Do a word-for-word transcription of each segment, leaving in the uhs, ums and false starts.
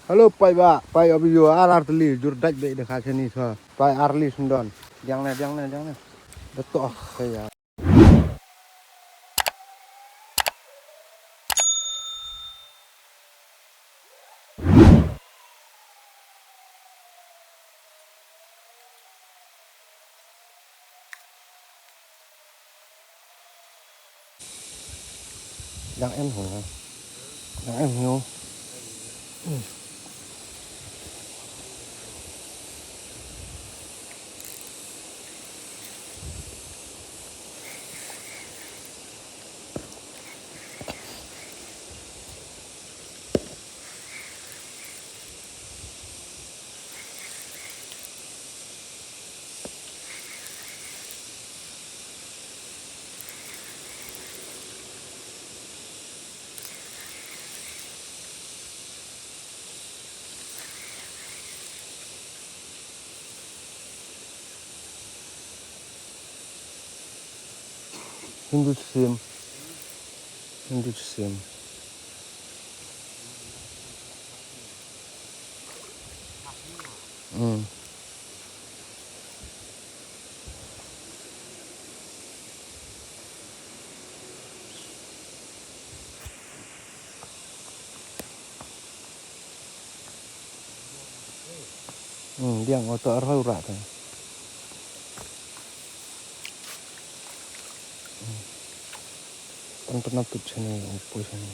Hello, paidbah, paidbah, video ar ar tylli, jur dait beit da ka shani sa. Paidbah ar tylli sngewdon. Diang ne, diang ne, diang ne. Da toh, kaya. Dang em hynñiew. Dang em hynñiew. Hindu sim. Hindu sim. Hmm. Hmm, diang auto arhau rak tu. Hmm. Pan pan tut sini, upu sini.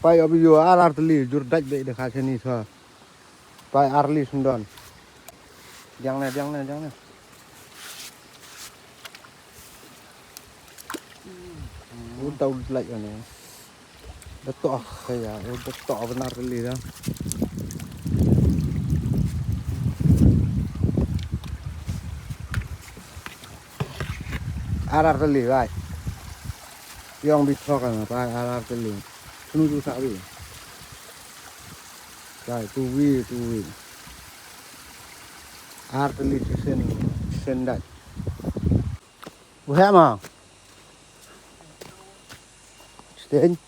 Paidbah video ar ar tylli, jur dait beit da ka shani sa. Paidbah ar tylli sngewdon. Diang ne, diang ne, diang ne. U dau lait ane. Da toh kaya, u da toh bynta ar tylli da. Ar ar tylli, bai. Yong bi thok ane, bai, ar ar tylli. Snu ju sa wi. Bai, tu wi, tu wi. Ar tylli sisen, sisen dait. Waheh ma. Siten.